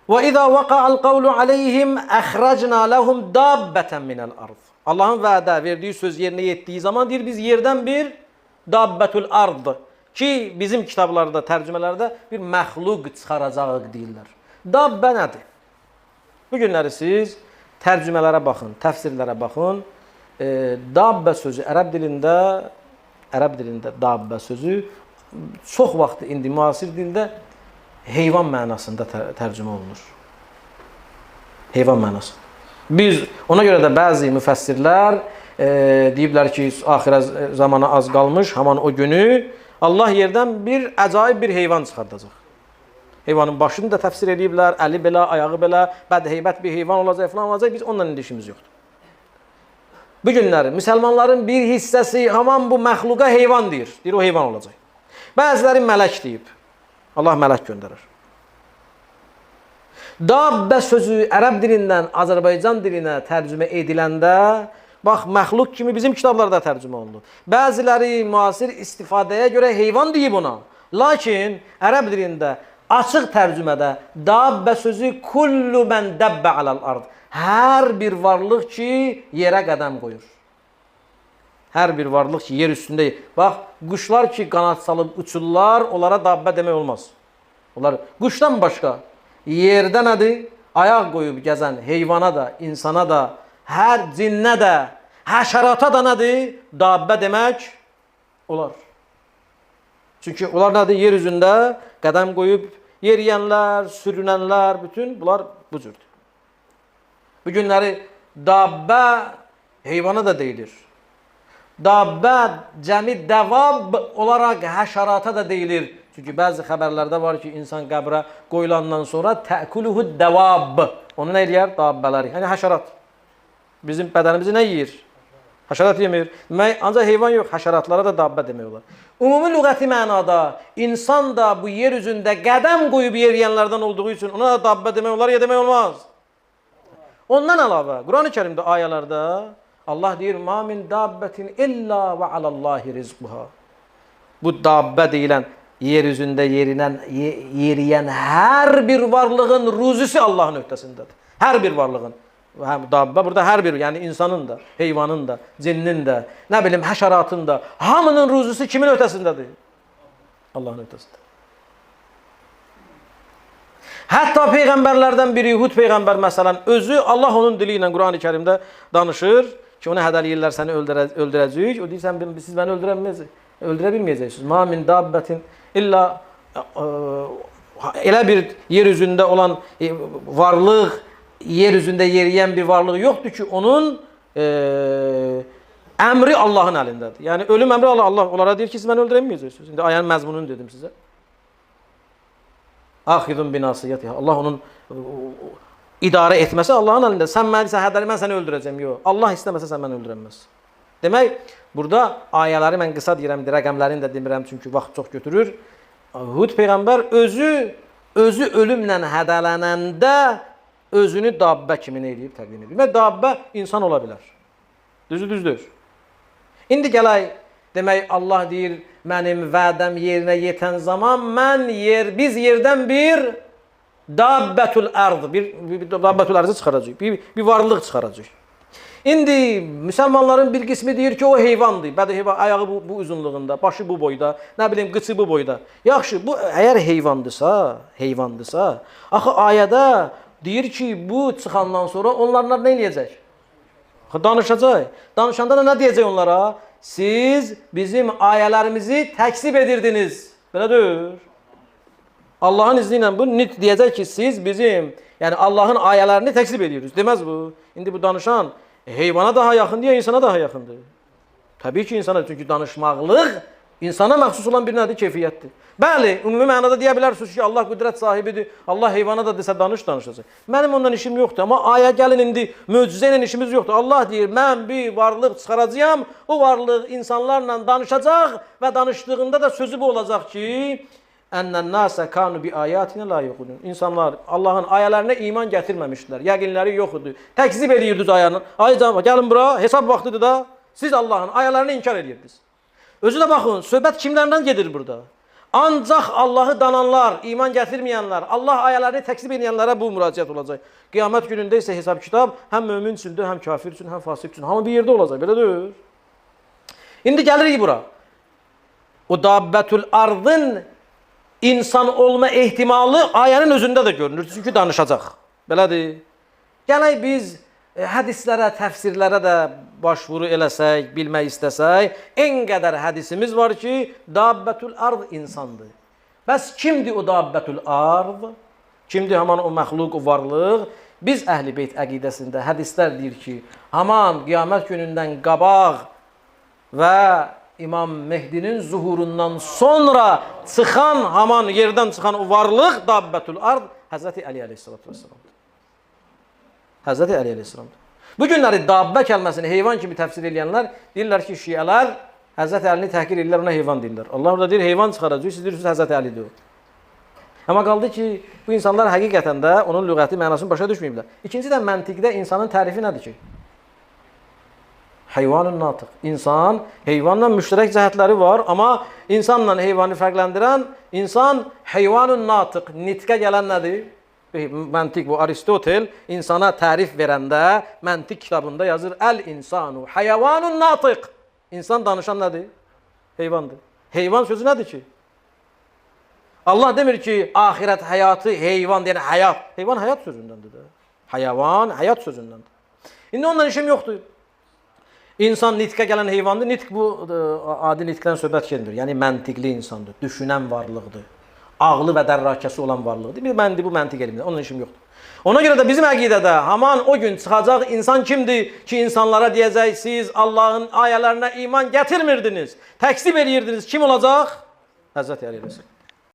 Və izə vaqa'al qawlu aleyhim əxrəcna ləhum dabbətən minəl ard. Allahın vədə verdiyi söz yerinə yetdiyi zaman deyir, biz yerdən bir dabbətul ard ki, bizim kitablarda, tərcümələrdə bir məxluq çıxaracağıq deyirlər. Dabbə nədir? Bu günləri siz tərcümələrə baxın, təfsirlərə baxın. Dabbə sözü ərəb dilində dabbə sözü çox vaxt indi müasir dildə heyvan mənasında tərcümə olunur. Heyvan mənası. Biz ona görə də bəzi müfəssirlər deyiblər ki, axirə zamana az qalmış, haman o günü Allah yerdən bir əcaib bir heyvan çıxardacaq. Heyvanın başını da təfsir ediblər, əli belə, ayağı belə, bədheybət bir heyvan olacaq, falan olacaq. Biz onunla indi işimiz yoxdur. Bu günləri müsəlmanların bir hissəsi haman bu məxluqa heyvan deyir. Deyir, o heyvan olacaq. Bəziləri mələk deyib. Allah mələk göndərir. Dabbə sözü ərəb dilindən Azərbaycan dilinə tərcümə ediləndə, bax, məxluq kimi bizim kitablarda tərcümə olundu. Bəziləri müasir istifadəyə görə heyvan deyib ona. Lakin ərəb dilində açıq tərcümədə dabbə sözü kullu mən dəbbə aləl ard. Hər bir varlıq ki, yerə qədəm qoyur. Hər bir varlıq ki, yer üstündə. Bax, quşlar ki, qanat salıb uçurlar, onlara dabbə demək olmaz. Onlar quşdan başqa yerdə nədir? Ayaq qoyub gəzən heyvana da, insana da, hər cinnə də, həşərata da nədir? Dabbə demək olar. Çünki onlar nədir? Yer üzündə qədəm qoyub yeriyənlər, sürünənlər, bütün bunlar bu cürdür. Bu günləri dabbə heyvana da deyilir. Dabbə cəmi dəvab olaraq həşərata da deyilir. Çünki bəzi xəbərlərdə var ki, insan qəbrə qoyulandan sonra tə'kuluhu dəvab. Onu nə eləyər? Dabbələri. Yəni həşərat. Bizim bədənimizi nə yeyir? Həşərat yemir. Demək, ancaq heyvan yox, həşəratlara da dabbə demək olar. Ümumi lüğəti mənada insan da bu yer üzündə qədəm qoyub yeriyənlərdən olduğu üçün ona da dabbə demək olar, ya demək olmaz. Ondan əlavə, Quran-ı Kərimdə ayələrdə Allah deyir, "Ma min dabbətin illə və alallahi rizquha." Bu dabbə deyilən yer üzündə yeriyən hər bir varlığın ruzisi Allahın öhdəsindədir. Hər bir varlığın. Dabbə burada hər bir, yəni insanın da, heyvanın da, cinnin də, nə bilim həşəratın da, hamının ruzisi kimin öhdəsindədir? Allahın öhdəsində. Hətta peyğəmbərlərdən biri, Hud peyğəmbər məsələn, özü Allah onun dili ilə Quran-ı Kərimdə danışır ki, onu hədələyirlər, səni öldürəcəyik. O deyir, siz məni öldürə bilməyəcəksiniz. Ma min dabbətin illə elə bir yer üzündə olan varlıq, yer üzündə yeriyən bir varlıq yoxdur ki, onun əmri Allahın əlindədir. Yəni, ölüm əmri Allah onlara deyir ki, siz məni öldürə bilməyəcəksiniz. İndi ayənin məzmununu dedim sizə. Axidun binasiyyətiha. Allah onun idarə etməsi Allahın əlində. Sən məni hədəli, mən səni öldürəcəm. Yox. Allah istəməsə sən məni öldürəməzsən. Demək, burada ayələri mən qısa deyirəm, rəqəmlərini də demirəm, çünki vaxt çox götürür. Hud peyğəmbər özü ölümlə hədələnəndə özünü dabbə kimi nə eləyib, təqdim edir. Demək, dabbə insan ola bilər. Düzü düzdür. İndi gələk, demək, Allah deyir, mənim vədəm yerinə yetən zaman biz yerdən bir dabbətul ərd, bir dabbətul ərzı çıxaracaq, bir varlıq çıxaracaq. İndi müsəlmanların bir qismi deyir ki, o heyvandır. Bədi heyvan, ayağı bu uzunluğunda, başı bu boyda, nə bilim, qıçı bu boyda. Yaxşı, bu əgər heyvandısa, axı ayədə deyir ki, bu çıxandan sonra onlarla nə eləyəcək? Danışacaq. Danışanda da nə deyəcək onlara? Siz bizim ayələrimizi təkzib edirdiniz. Belə deyir. Allahın izni ilə bu deyəcək ki, siz bizim, yəni Allahın ayələrini təkzib edirsiniz. Deməz bu. İndi bu danışan heyvana daha yaxındır ya insana daha yaxındır? Təbii ki, insana. Çünki danışmaqlıq insana məxsus olan bir nədir? Keyfiyyətdir. Bəli, ümumi mənada deyə bilərsiniz ki, Allah qüdrət sahibidir. Allah heyvana da desə danış, danışacaq. Mənim ondan işim yoxdur, amma ayə gəlin indi möcüzə ilə işimiz yoxdur. Allah deyir, mən bir varlıq çıxaracağam, o varlıq insanlarla danışacaq və danışdığında da sözü bu olacaq ki, Ənən-nəsə kanu bi ayatinə la yuqinun. İnsanlar Allahın ayələrinə iman gətirməmişdilər. Yəqinləri yox idi. Təkzib edirdiniz ayəni. Ay canım, gəlin bura, hesab vaxtıdır da. Siz Allahın ayələrini inkar edirdiniz. Özü də baxın, söhbət kimlərdən gedir burada? Ancaq Allahı dananlar, iman gətirməyənlər, Allah ayələrini təkzib edənlərə bu müraciət olacaq. Qiyamət günündə isə hesab-kitab həm mömin üçündür, həm kafir üçün, həm fasıq üçün. Hamı bir yerdə olacaq, belə deyil. İndi gəlirik bura. O Dabbətül Ardın insan olma ehtimalı ayənin özündə də görünür. Çünki danışacaq. Belədir. Gələk biz hədislərə, təfsirlərə də başvuru eləsək, bilmək istəsək, en qədər hədisimiz var ki, Dabbətül Ard insandır. Bəs kimdir o Dabbətül Ard? Kimdir həman o məxluq, o varlıq? Biz Əhl-i Beyt əqidəsində hədislər deyir ki, haman qiyamət günündən qabaq və İmam Mehdinin zuhurundan sonra çıxan, haman yerdən çıxan o varlıq Dabbətül Ard Həzrəti Əli əleyhissalatu vesselamdır. Həzrəti Əli əleyhissalamdır. Bu günləri dabbə kəlməsini heyvan kimi təfsir eləyənlər deyirlər ki, şiələr Həzrəti Əlini təhqir edirlər, ona heyvan deyirlər. Allah orada deyir, heyvan çıxaracaq, siz deyirsiniz Həzrəti Əlidir o. Amma qaldı ki, bu insanlar həqiqətən də onun lüğəti mənasını başa düşməyiblər. İkinci də məntiqdə insanın tərifi nədir ki? Heyvanun natıq. İnsan, heyvanla müştərək cəhətləri var, amma insanla heyvanı fərqləndirən insan heyvanun natıq, nitqə gələn nədir? Məntiq bu Aristotel insana tərif verəndə məntiq kitabında yazır əl-insanu heyvanun natıq. İnsan danışan nədir? Heyvandır. Heyvan sözü nədir ki? Allah demir ki, axirət həyatı heyvan, yəni həyat. Heyvan həyat sözündəndir də. Heyvan həyat sözündəndir. İndi onunla işim yoxdur. İnsan nitqə gələn heyvandır. Nitq bu adi nitqdən söhbət getmir. Yəni məntiqli insandır, düşünən varlıqdır. Ağlı və dərrakəsi olan varlıqdır. Bir məndi bu məntiq elmidir. Onunla işim yoxdur. Ona görə də bizim əqidədə haman o gün çıxacaq insan kimdir ki, insanlara deyəcək siz Allahın ayələrinə iman gətirmirdiniz, təkzib eləyirdiniz. Kim olacaq? Həzrəti Əli əleyhissalam.